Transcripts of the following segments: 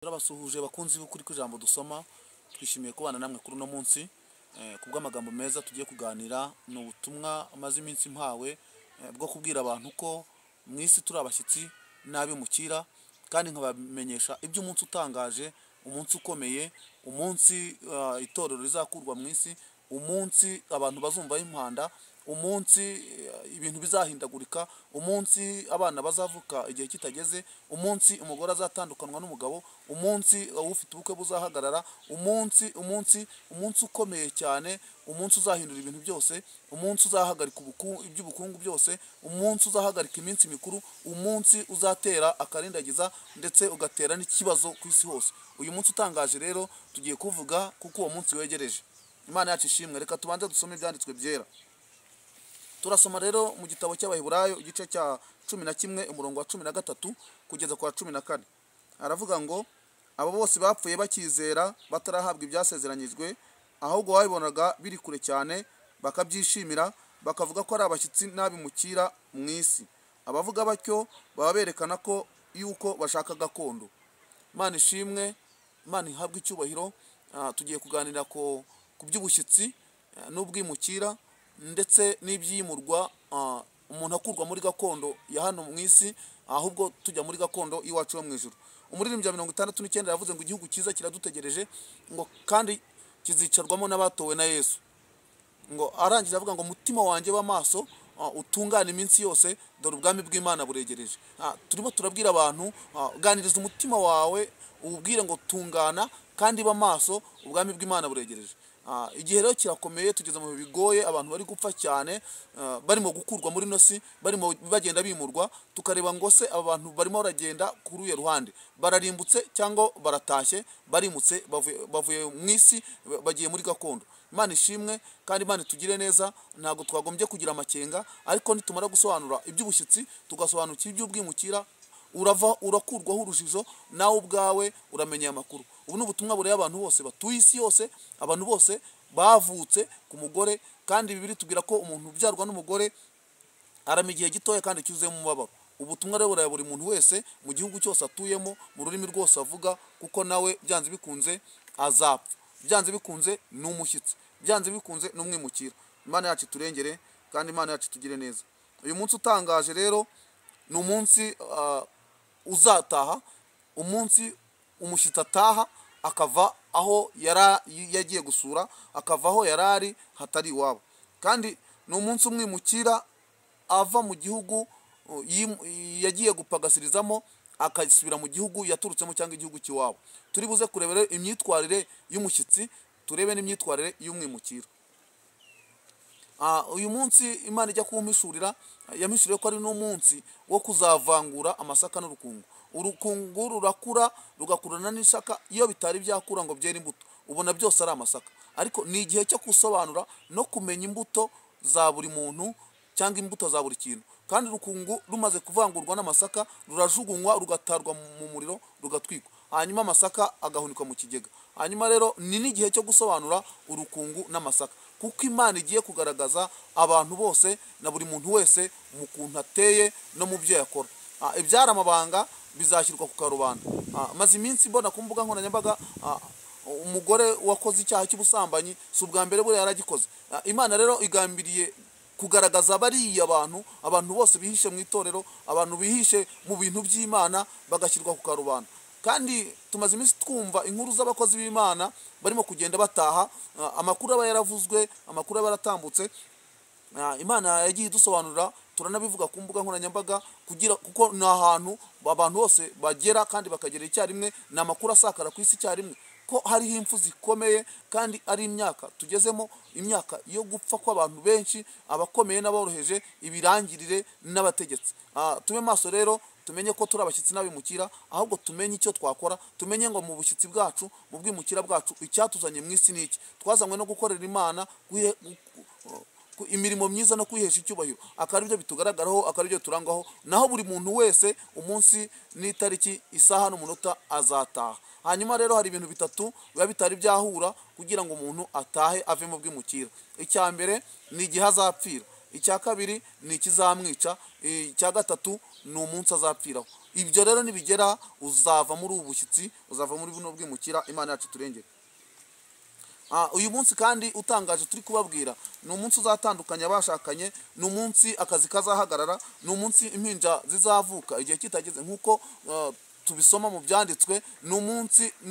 Turabasuhuje bakunzi b'ukuri kw'ijambo dusoma, twishimiye kubana namwe kuri uno munsi kubw'amagambo meza tugiye kuganira. Ni ubutumwa maze iminsi mpawe bwo kubwira abantu ko mu isi turi abashyitsi n'abimukira, kandi nkabamenyesha iby'umunsi utangaje, umunsi ukomeye, umunsi itorero rizakurwa mu isi, umunsi abantu bazumvaho impanda, umunsi ibintu bizahindagurika, umunsi abana bazavuka igihe kitageze, umunsi umugore azatandukanwa n'umugabo, umunsi ufite ubukwe buzahagarara, umunsi umunsi umunsi ukomeye cyane, umunsi uzahindura ibintu byose, umunsi uzahagarika iby'ubukungu byose, umunsi uzahagarika iminsi mikuru, umunsi uzatera akarindagiza ndetse ugatera n'ikibazo ku isi hose. Uyu munsi utangaje rero tugiye kuvuga kuko uwo munsi wegereje. Imana yacu ishimwe. Reka tubanze dusome ibyanditswe byera. Turasoma rero mu gitabo cy'Abaheburayo igice cya 11 umurongo wa 13 kugeza ku wa 14. Aravuga ngo abo bose bapfuye bakizera batarahabwa ibyasezeranyijwe, ahubwo babibonaga biri kure cyane bakabyishimira, bakavuga ko ari abashyitsi n'abimukira mu isi. Abavuga batyo baba berekana ko yuko bashaka gakondo. Imana ishimwe, Imana ihabwe icyubahiro. Tugiye kuganira ku by'ubushyitsi n'ubwimukira ndetse n'ibyimurwa, umuntu akurwa muri gakondo ya hano mu isi ahubwo tujya muri gakondo iwacu yo mu ijuru. Umuririmbyi wa 69 yavuze ngo igihugu cyiza kiradutegereje, ngo kandi kizicarwamo n'abatowe na Yesu. Ngo arangije avuga ngo mutima wanjye w'amaso utungane iminsi yose, dore ubwami bw'Imana buregereje. Turimo turabwira abantu, ganiriza umutima wawe uwubwire ngo tungana kandi ba maso, ubwami bw'Imana buregereje. Igihe rero kirakomeye, tugeze mu bihe bigoye, abantu bari gupfa cyane, barimo gukurwa muri nosi, barimo bagenda bimurwa, tukareba ngo se aba bantu barimo baragenda kuri uyu ruhande, bararimbutse cyangwa baratashye, barimutse bavuye mu isi bagiye muri gakondo. Imana ishimwe kandi Imana itugire neza. Ntabwo twagombye kugira amakenga, ariko nitumara gusobanura iby'ubushyitsi tugasobanukira iby'ubwimukira, urava urakurwaho urujijo, nawe ubwawe uramenya amakuru. Ubu ni ubutumwa bureba abantu bose batuye isi yose, abantu bose bavutse ku mugore, kandi Bibiliya itubwira ko umuntu ubyarwa n'umugore arama igihe gitoya kandi cyuzuyemo umubabaro. Ubutumwa rero bureba buri muntu wese mu gihugu cyose atuyemo, mu rurimi rwose avuga, kuko nawe byanze bikunze azapfa, byanze bikunze ni umushyitsi, byanze bikunze ni umwimukira. Imana yacu iturengere kandi Imana yacu itugire neza. Uyu munsi utangaje rero ni umunsi uzataha, umunsi umushyitsi ataha akava aho yagiye gusura, akava aho yarari hatari iwabo. Kandi ni umunsi umwimukira ava mu gihugu yagiye gupagasirizamo akasubira mu gihugu yaturutsemo cyangwa igihugu cy'iwabo. Turi buze kureba imyitwarire y'umushyitsi, turebe n'imyitwarire y'umwimukira. Uyu munsi Imana ijya kumpishurira, yampishuriye ko ari n'umunsi wo kuzavangura amasaka n'urukungu. Urukungu rurakura rugakurana n'isaka, iyo bitari byakura ngo byere imbuto ubona byose ari amasaka. Ariko ni igihe cyo gusobanura no kumenya imbuto za buri muntu cyangwa imbuto za buri kintu. Kandi urukungu rumaze kuvangurwa n'amasaka rurajugunywa rugatarwa mu muriro rugatwikwa, hanyuma amasaka agahunikwa mu kigega. Hanyuma rero ni n'igihe cyo gusobanura urukungu n'amasaka, kuko Imana igiye kugaragaza abantu bose na buri muntu wese mu kuntu ateye no mu byo yakora. Ibyari amabanga bizashyirwa ku karubanda. Maze iminsi mbona ku mbuga nkoranyambaga umugore wakoze icyaha cy'ubusambanyi, si ubwa mbere buriya yaragikoze. Imana rero igambiriye kugaragaza bariya abantu, abantu bose bihishe mu itorero, abantu bihishe mu bintu by'Imana bagashyirwa ku karubanda. Kandi tumaze iminsi twumva inkuru z'abakozi b'Imana barimo kugenda bataha, amakuru aba yaravuzwe, amakuru aba yaratambutse. Imana yagiye idusobanurira, turanabivuga ku mbuga nkoranyambaga kugira, kuko ni ahantu abantu bose bagera kandi bakagera icyarimwe, ni amakuru asakara ku isi icyarimwe, ko hariho impfu zikomeye kandi ari imyaka tugezemo, imyaka yo gupfa kw'abantu benshi, abakomeye n'aboroheje, ibirangirire n'abategetsi. Tube maso rero, tumenye ko turi abashyitsi n'abimukira, ahubwo tumenye icyo twakora, tumenye ngo mu bushyitsi bwacu, mu bwimukira bwacu, icyatuzanye mu isi ni iki. Twazanywe no gukorera Imana, imirimo myiza no kwihesha icyubahiro, akaba aribyo bitugaragaraho, akaba aribyo turangwaho. Naho buri muntu wese umunsi n'itariki, isaha n'umunota azataha. Hanyuma rero hari ibintu bitatu biba bitari byahura kugira ngo umuntu atahe ave mu bwimukira. Icya mbere ni igihe azapfira, icya kabiri ni ikizamwica, icya gatatu ni umunsi azapfiraho. Ibyo rero nibigera uzava muri ubu bushyitsi, uzava muri buno bwimukira. Imana yacu turengere. Uyu munsi kandi utangaje turi kubabwira ni umunsi uzatandukanya abashakanye, ni umunsi akazi kazahagarara, ni umunsi impinja zizavuka igihe kitageze nk'uko tubisoma mu byanditswe. Ni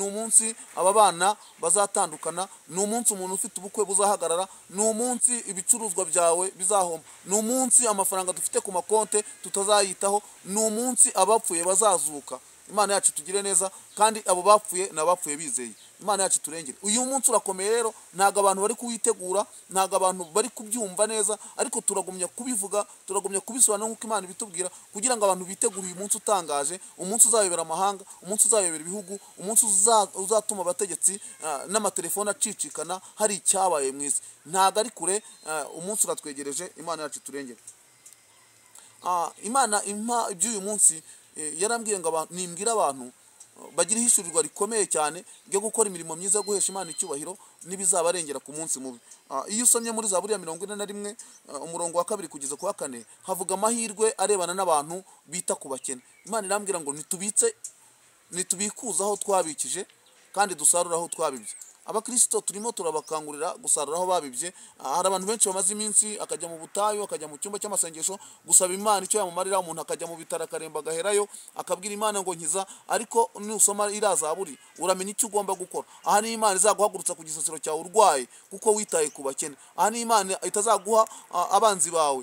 umunsi aba bana bazatandukana, ni umunsi umuntu ufite ubukwe buzahagarara, ni umunsi ibicuruzwa byawe bizahomba, ni umunsi amafaranga dufite ku makonte tutazayitaho, ni umunsi abapfuye bazazuka. Imana yacu tugire neza, kandi abo bapfuye ni abapfuye bizeye. Imana yacu turengere. Uyu munsi urakomeye rero, ntabwo abantu bari kuwitegura, ntabwo abantu bari kubyumva neza, ariko turagumya kubivuga, turagumya kubisobanura nk'uko Imana ibitubwira, kugira ngo abantu bitegure uyu munsi utangaje, umunsi uzayobera amahanga, umunsi uzayobera ibihugu, umunsi uzatuma abategetsi n'amatelefone acicikana hari icyabaye mu isi. Ntabwo ari kure, umunsi uratwegereje. Imana yacu turengere. Imana impa iby'uyu munsi, yarambwiye ngo nimbwire abantu bagira ihishurirwa rikomeye cyane ryo gukora imirimo myiza yo guhesha Imana icyubahiro n'ibizabarengera ku munsi mubi. Iyo usomye muri Zaburi ya 41, umurongo wa 2 kugeza ku wa 4, havuga amahirwe arebana n'abantu bita ku bakene. Imana irambwira ngo nitubitse, nitubikuza aho twabikije kandi dusarura aho twabibye. Abakristo turimo turabakangurira gusarura aho babibye. Hari abantu benshi bamaze iminsi akajya mu butayu, akajya mu cyumba cy'amasengesho gusaba Imana icyo yamumarira, umuntu akajya mu bitaro akaremba agaherayo, akabwira Imana ngo nkiza. Ariko nusoma iriya zaburi uramenya icyo ugomba gukora. Aha ni Imana izaguhagurutsa ku gisasiro cyawe urwaye kuko witaye ku bakene. Aha ni Imana itazaguha abanzi bawe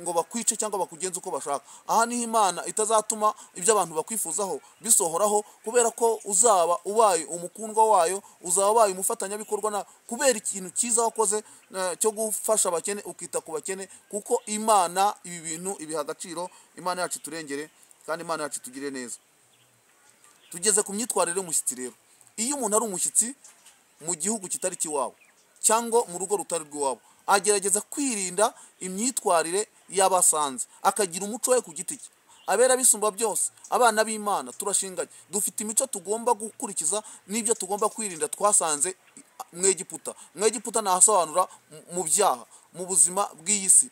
ngo bakwice cyangwa bakugenze uko bashaka. Aha ni Imana itazatuma ibyo abantu bakwifuzaho bisohoraho, kubera ko uzaba ubaye umukundwa wayo, uzaba ubaye umufatanyabikorwa na kubera ikintu cyiza wakoze cyo gufasha abakene, ukita ku bakene, kuko Imana ibi bintu ibiha agaciro. Imana yacu turengere kandi Imana yacu tugire neza. Tugeze ku myitwarire y'umushyitsi rero. Iyo umuntu ari umushyitsi mu gihugu kitari ikiwabo cyangwa mu rugo rutari rw'iwabo, agerageza kwirinda imyitwarire y'abasanze, akagira umuco we ku giti cye. Abera bisumba byose, abana b'Imana turashinganye, dufite imico tugomba gukurikiza n'ibyo tugomba kwirinda twasanze mu Egiputa. Mu Egiputa nahasobanura mu byaha, mu buzima bw'iyi si.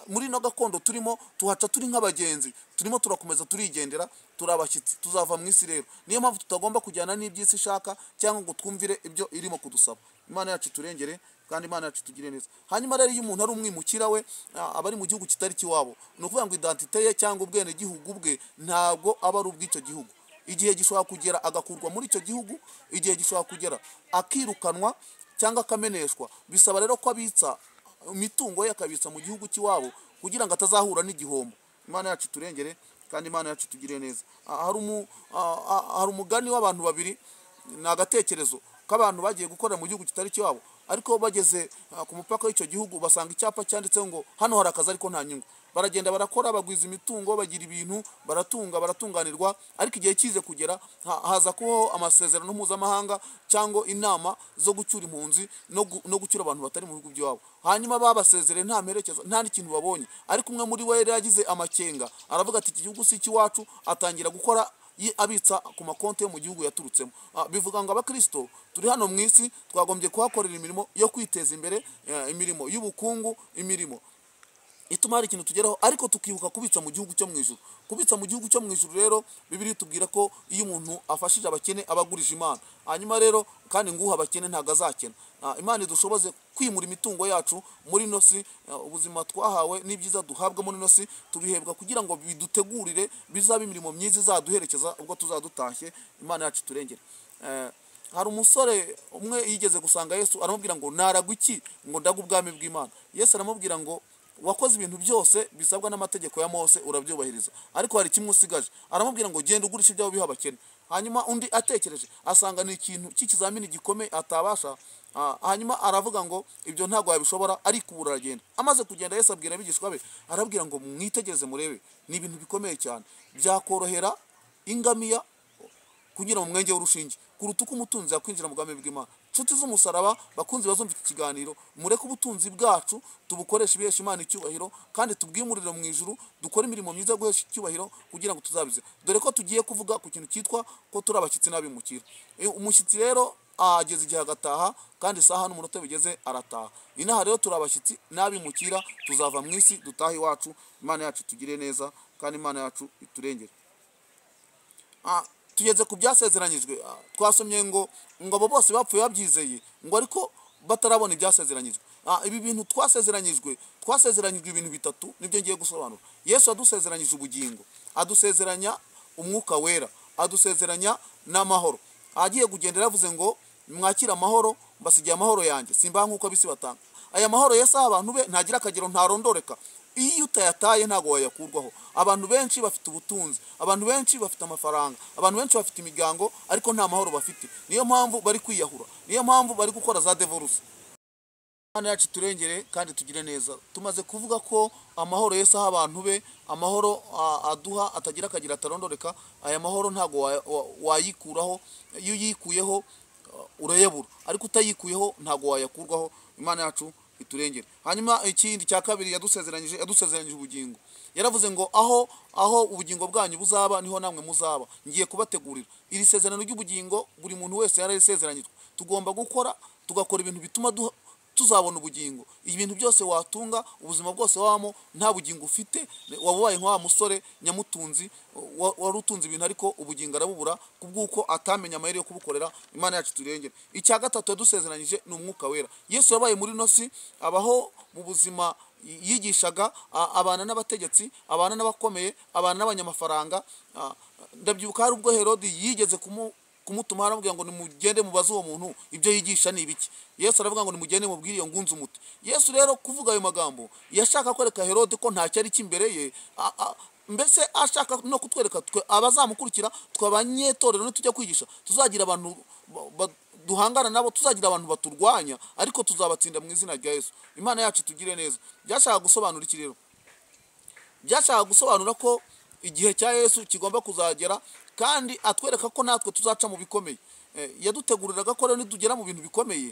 Muri ino gakondo turimo tuhaca turi nk'abagenzi, turimo turakomeza turigendera, turi abashyitsi, tuzava mu isi rero. Niyo mpamvu tutagomba kujyana n'iby'isi ishaka cyangwa ngo twumvire ibyo irimo kudusaba. Imana yacu turengere kandi Imana yacu tugire neza. Hanyuma rero iyo umuntu ari umwimukira we, aba ari mu gihugu kitari kiwabo, ni ukuvuga ngo identité ye cyangwa ubwenegihugu bwe ntabwo aba ari ubw'icyo gihugu. Igihe gishobora kugera agakurwa muri icyo gihugu, igihe gishobora kugera akirukanwa cyangwa akameneshwa. Bisaba rero ko abitsa imitungo ye, akabitsa mu gihugu cy'iwabo kugira ngo atazahura n'igihombo. Imana yacu turengere kandi Imana yacu tugire neza. Hari umugani w'abantu babiri, ni agatekerezo k'abantu bagiye gukorera mu gihugu kitari ikiwabo, ariko bageze ku mupaka w'icyo gihugu basanga icyapa cyanditseho ngo hano hari akazi ariko nta nyungu. Baragenda barakora, bagwiza imitungo, bagira ibintu, baratunga, baratunganirwa, ariko igihe kize kugera haza kubaho amasezerano mpuzamahanga cyangwa inama zo gucyura impunzi no gucyura abantu batari mu bihugu by'iwabo. Hanyuma babasezereye nta mperekeza, nta n'ikintu babonye. Ariko umwe muri bo yari yagize amakenga, aravuga ati iki gihugu si icy'iwacu, atangira gukora abitsa ku makonti yo mu gihugu yaturutsemo. Bivuga ngo abakristo turi hano mu isi twagombye kuhakorera imirimo yo kwiteza imbere, imirimo y'ubukungu, imirimo ituma hari ikintu tugeraho, ariko tukibuka kubitsa mu gihugu cyo mu ijuru. Kubitsa mu gihugu cyo mu ijuru rero, Bibiliya itubwira ko iyo umuntu afashije abakene aba agurije Imana. Hanyuma rero kandi nguha abakene ntabwo azakena. Imana idushoboze kwimura imitungo yacu muri ino si. Ubuzima twahawe n'ibyiza duhabwa muri ino si tubihebwa kugira ngo bidutegurire bizabe imirimo myiza izaduherekeza ubwo tuzadutashye. Imana yacu turengere. Hari umusore umwe yigeze gusanga Yesu, aramubwira ngo naragwa iki ngo ndagwe ubwami bw'Imana? Yesu aramubwira ngo wakoze ibintu byose bisabwa n'amategeko ya Mose urabyubahiriza, ariko hari kimwe usigaje. Aramubwira ngo genda ugurishe ibyawe biha abakene. Hanyuma undi atekereje asanga ni ikintu cy'ikizamini gikomeye atabasha. Hanyuma aravuga ngo ibyo ntabwo yabishobora, arikubura aragenda. Amaze kugenda Yesu abwira abigishwa be, arabwira ngo mwitegereze murebe, ni ibintu bikomeye cyane, byakorohera ingamiya kunyura mu mwenge w'urushinge kuruta uko umutunzi yakwinjira mu bwami bw'Imana. Nshuti z'umusaraba, bakunzi bazumva iki kiganiro, mureke ubutunzi bwacu tubukoreshe ibihesha Imana icyubahiro, kandi tubwimurire mu ijuru, dukore imirimo myiza yo guhesha icyubahiro kugira ngo tuzabize. Dore ko tugiye kuvuga ku kintu cyitwa ko turi abashyitsi n'abimukira. Umushyitsi rero ageze igihe agataha, kandi isaha n'umunota bigeze arataha. Inaha rero turi abashyitsi n'abimukira, tuzava mu isi dutahe iwacu. Imana yacu tugire neza kandi Imana yacu iturengere. Tugeze ku byasezeranyijwe. Twasomye ngo abo bose bapfuye babyizeye, ngo ariko batarabona ibyasezeranyijwe. Ibi bintu twasezeranyijwe ibintu bitatu nibyo ngiye gusobanura. Yesu adusezeranyije ubugingo, adusezeranya umwuka wera, adusezeranya n'amahoro. Agiye kugendera yavuze ngo mwakira amahoro, mbasigiye amahoro yanjye, simba nkuko abisi batanga. Aya mahoro Yesu aha abantu be ntagira akagero, ntarondoreka. Iyo utayataye ntago wayakurwaho. Abantu benshi bafite ubutunzi, abantu benshi bafite amafaranga, abantu benshi bafite imiryango, ariko nta mahoro bafite. Niyo mpamvu bari kwiyahura, niyo mpamvu bari gukora za divorce. Imana yacu turengere kandi tugire neza. Tumaze kuvuga ko amahoro Yesu aha abantu be, amahoro aduha atagira akagira atarondoreka. Aya mahoro ntago wayikuraho. Iyo uyikuyeho urayabura, ariko utayikuyeho ntago wayakurwaho. Imana yacu iturengere. Hanyuma ikindi cya kabiri yadusezeranyije ubugingo. Yaravuze ngo aho ubugingo bwanyu buzaba niho namwe muzaba, ngiye kubategurira. Iri sezerano ry'ubugingo buri muntu wese yararisezeranyijwe. Tugomba gukora, tugakora ibintu bituma tuzabona ubugingo. Ibintu byose watunga, ubuzima bwose wabamo nta bugingo ufite, wabaye nka wa musore nyamutunzi wari utunze ibintu ariko ubugingo arabubura kubw'uko atamenya amayeri yo kubukorera. Imana yacu turengere. Icya gatatu yadusezeranyije ni umwuka wera. Yesu yabaye muri nosi, abaho mu buzima yigishaga, abana n'abategetsi, abana n'abakomeye, abana n'abanyamafaranga. Ndabyibuka hari ubwo Herodi yigeze kumutuma aramubwira ngo nimugende mubaze uwo muntu ibyo yigisha ni ibiki. Yesu aravuga ngo nimugende mubwire iyo ngunze umuti. Yesu rero kuvuga ayo magambo yashaka kwereka Herode ko nta cyari kimbere ye, mbese ashaka no kutwereka twe abazamukurikira twabanyetorero nitujya kwigisha tuzagira abantu duhangana nabo, tuzagira abantu baturwanya, ariko tuzabatsinda mu izina rya Yesu. Imana yacu tugire neza. Byashaka gusobanura iki rero? Byashaka gusobanura ko igihe cya Yesu kigomba kuzagera, kandi atwereka ko natwe tuzaca mu bikomeye. Yaduteguriraga ko rero nitugera mu bintu bikomeye,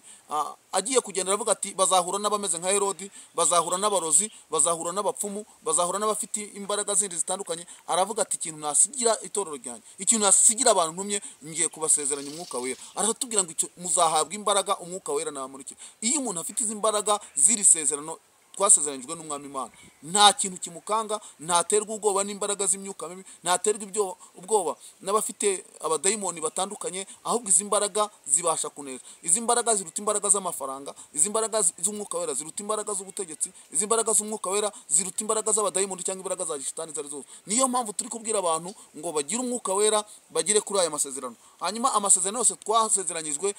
agiye kugenda aravuga ati bazahura n'abameze nka Herodi, bazahura n'abarozi, bazahura n'abapfumu, bazahura n'abafite imbaraga zindi zitandukanye. Aravuga ati ikintu nasigira itorero ryanjye, ikintu nasigira abantu ntumye, ngiye kubasezeranya umwuka wera. Aratubwira ngo muzahabwa imbaraga umwuka wera nabamurikira. Iyo umuntu afite izi mbaraga z'iri sezerano twasezeranyijwe n'Umwami Imana, nta kintu kimukanga, ntaterwa ubwoba n'imbaraga z'imyuka mibi, ntaterwa ubwoba n'abafite abadayimoni batandukanye, ahubwo izi mbaraga zibasha kunesha. Izi mbaraga ziruta imbaraga z'amafaranga, izi mbaraga z'umwuka wera ziruta imbaraga z'ubutegetsi, izi mbaraga z'umwuka wera ziruta imbaraga z'abadayimoni cyangwa imbaraga za shitani zari zose. Niyo mpamvu turi kubwira abantu ngo bagire umwuka wera, bagire kuri aya masezerano. Hanyuma amasezerano yose twasezeranyijwe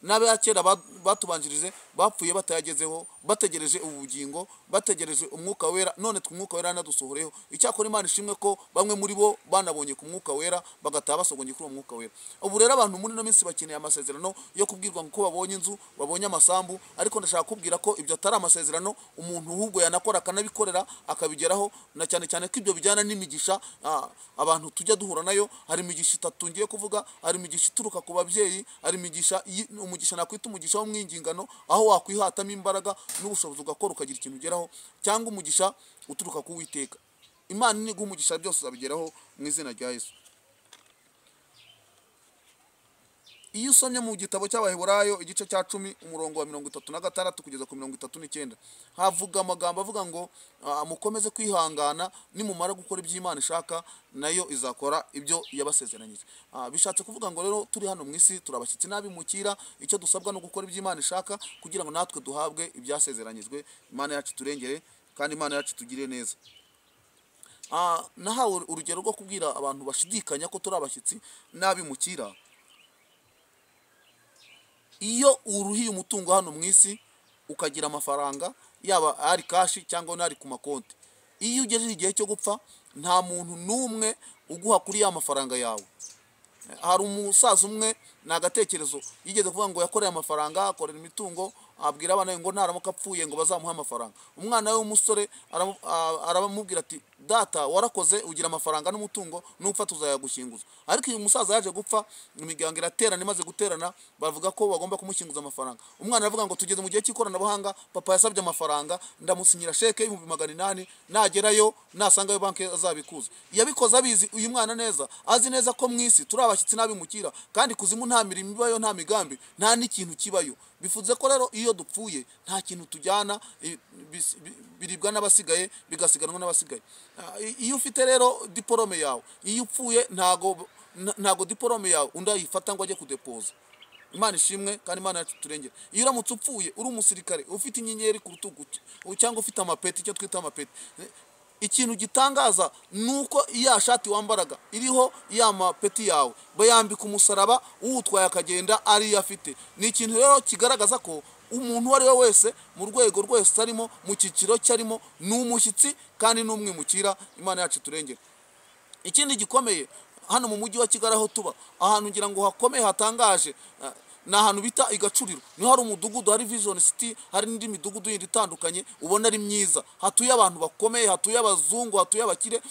n'abakera batubanjirije bapfuye batayagezeho, bategereje ubugingo, bategereje umwuka wera. None umwuka wera nadusohoreho. Icyakora Imana ishimwe ko bamwe muri bo banabonye ku mwuka wera bagataha basogonye kuri uwo mwuka wera. Ubu rero abantu muri no minsi bakeneye amasezerano yo kubwirwa ngo babonye inzu, babonye amasambu, ariko ndashaka kubwira ko ibyo atari amasezerano umuntu ahubwo yanakora akanabikorera akabigeraho, na cyane cyane ko ibyo bijyana n'imigisha abantu tujya duhura nayo. Hari imigisha itatu ngiye kuvuga. Hari imigisha ituruka ku babyeyi, hari imigisha umugisha nakwita umugisha w'umwingingano, aho wakwihatamo imbaraga n'ubushobozi ugakora ukagira ikintu ugeraho, cyangwa umugisha uturuka ku Uwiteka. Imana niguha umugisha byose uzabigeraho mu izina rya Yesu. Iyo usomye mu gitabo cy'Abaheburayo igice cya 10 umurongo wa 36 kugeza ku 39, havuga amagambo avuga ngo mukomeze kwihangana, nimumara gukora ibyo Imana ishaka nayo izakora ibyo yabasezeranyije. Bishatse kuvuga ngo rero turi hano mu isi turabashyitsi n'abimukira, icyo dusabwa no gukora ibyo Imana ishaka kugira ngo natwe duhabwe ibyasezeranyijwe. Imana yacu turengere kandi Imana yacu tugire neza. Nahawe urugero rwo kubwira abantu bashidikanya ko turi abashyitsi n'abimukira. Iyo uruhiye umutungo hano mu isi ukagira amafaranga, yaba ari kashi cyangwa nari ku makonti, iyo ugejeje igihe cyo gupfa nta muntu n'umwe uguha kuri ya mafaranga yawe. Hari umusaza umwe nagatekerezo yigeze kuvuga ngo yakoreye amafaranga, akorera imitungo, abwira abana ngo naramuka apfuye ngo bazamuha amafaranga. Umwana we w'umusore aramubwira ati data warakoze ugira amafaranga n'umutungo, nupfa tuzayagushyinguza. Ariko uyu musaza yaje gupfa, imiryango iraterana, imaze guterana bavuga ko bagomba kumushyinguza amafaranga. Umwana aravuga ngo tugeze mu gihe cy'ikoranabuhanga, papa yasabye amafaranga, ndamusinyira sheke y'800,000, nagerayo nasangayo banki azabikuza. Yabikoze abizi uyu mwana neza, azi neza ko mu isi turi abashyitsi n'abimukira, kandi kuzimu nta mirimo ibayo, nta migambi, nta n'ikintu kibayo. Bivuze ko rero iyo dupfuye nta kintu tujyana, biribwa n'abasigaye, bigasiganwa n'abasigaye. Iyo ufite rero diporome yawe, iyo upfuye ntago diporome yawe undi ayifata ngo ajye kudepoza. Imana ishimwe kandi Imana yacu turengere. Iyo uramutse upfuye uri umusirikare ufite inyenyeri ku rutugu cyangwa ufite amapeti, icyo twita amapeti, ikintu gitangaza nuko iya shati wambaraga iriho ya mapeti yawe bayambika umusaraba, uwutwaye akagenda ariyo afite. Ni ikintu rero kigaragaza ko umuntu uwo ari we wese mu rwego rwese arimo, mu cyiciro cyarimo, ni umushyitsi kandi n'umwimukira. Imana yacu turengere. Ikindi gikomeye hano mu mujyi wa Kigali aho tuba, ahantu ngira ngo hakomeye hatangaje, ni ahantu bita Igacuriro. Niho hari umudugudu, hari Vision City, hari n'indi midugudu yindi itandukanye ubona ari myiza, hatuye abantu bakomeye, hatuye abazungu, hatuye abakire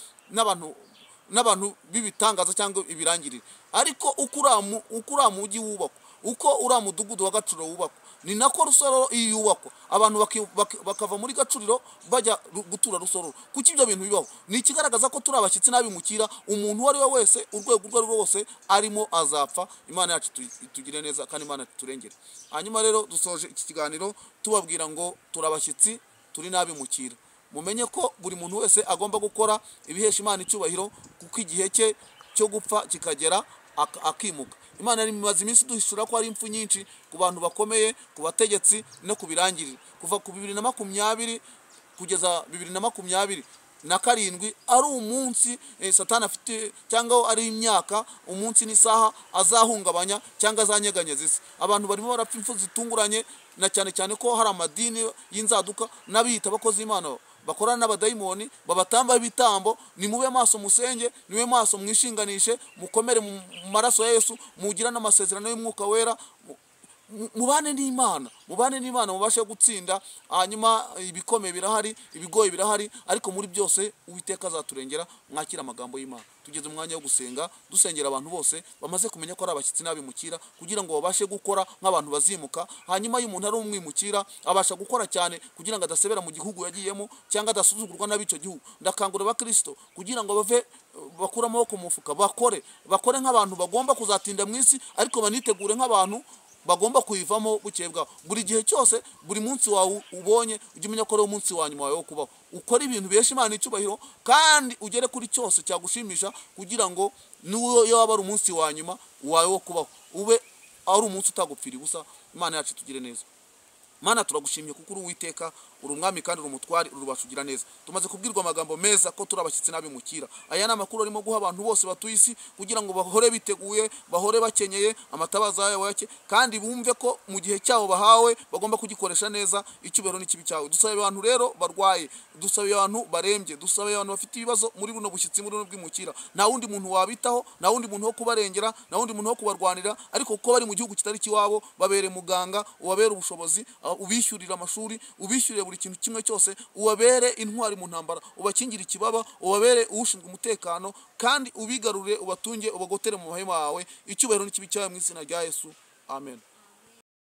n'abantu b'ibitangaza cyangwa ibirangirire. Ariko uko uriya mujyi wubakwa, uko uriya mudugudu wa Gacuriro wubakwa, ni nako Rusororo iyo yubakwa, abantu bakava muri Gacuriro bajya gutura Rusororo. Kuki ibyo bintu bibaho? Ni ikigaragaza ko turi abashyitsi n'abimukira. Umuntu uwo ari we wese, urwego urwo ari rwo rwose arimo, azapfa. Imana yacu itugire neza kandi Imana turengere. Hanyuma rero dusoje iki kiganiro tubabwira ngo turi abashyitsi, turi n'abimukira. Mumenye ko buri muntu wese agomba gukora ibihesha Imana icyubahiro, kuko igihe cye cyo gupfa kikagera akimuka. Imana yari imaze iminsi duhishura ko hari impfu nyinshi ku bantu bakomeye, ku bategetsi no ku birangirire. Kuva ku 2020 kugeza 2027 ari umunsi Satani afite, cyangwa ari imyaka, umunsi n'isaha azahungabanya cyangwa azanyeganyeza isi. Abantu barimo barapfa impfu zitunguranye, na cyane cyane ko hari amadini y'inzaduka n'abiyita abakozi b'Imana bakorana n'abadayimoni babatamba ibitambo. Ni mube maso musenge, niwe maso mwishinganishe, mukomere mu maraso ya Yesu, mugira n'amasezerano y'Umwuka Wera, mubane n'Imana, mubane n'Imana mubashe gutsinda. Hanyuma ibikomeye birahari, ibigoye birahari, ariko muri byose Uwiteka azaturengera. Mwakira amagambo y'Imana. Tugeze umwanya wo gusenga, dusengera abantu bose bamaze kumenya ko ari abashyitsi n'abimukira, kugira ngo babashe gukora nk'abantu bazimuka. Hanyuma iyo umuntu ari umwimukira abasha gukora cyane kugira ngo adasebera mu gihugu yagiyemo cyangwa adasuzugurwa n'ab'icyo gihugu. Ndakangurira abakristo kugira ngo bave bakure amaboko mu mufuka, bakore nk'abantu bagomba kuzatinda mu isi, ariko banitegure nk'abantu bagomba kuyivamo bukeye bwaho. Buri gihe cyose, buri munsi wawe ubonye, ujye umenya ko ari umunsi wa nyuma wawe wo kubaho. Ukore ibintu bihesha Imana icyubahiro kandi ugere kuri cyose cyagushimisha, kugira ngo n'uwo waba ari umunsi wa nyuma wawe wo kubaho ube ari umunsi utagupfira ubusa. Imana yacu tugire neza. Mana turagushimye kuko uri Uwiteka, uri umwami kandi uri umutwari, urubasha ugira neza. Tumaze kubwirwa amagambo meza ko turi abashyitsi n'abimukira. Aya ni amakuru arimo guha abantu bose batuye isi kugira ngo bahore biteguye, bahore bakenyeye amatabaza yabo yake, kandi bumve ko mu gihe cyabo bahawe bagomba kugikoresha neza, icyubahiro n'ikibi cyawe. Dusabe abantu rero barwaye, dusabe abantu barembye, dusabe abantu bafite ibibazo muri buno bushyitsi, muri buno bwimukira. Nta wundi muntu wabitaho, nta wundi muntu wo kubarengera, nta wundi muntu wo kubarwanira, ariko kuko bari mu gihugu kitari kiwabo, babere muganga, ubabere ubushobozi, ubishyurira amashuri, ubishyurire buri kintu kimwe cyose, ubabere intwari mu ntambara, ubakingire ikibaba, ubabere ushinzwe umutekano, kandi ubigarurire, ubatunge, ubagotere mu mahema yawe. Icyubahiro n'ikibi cyawe mu izina rya Yesu. Amen.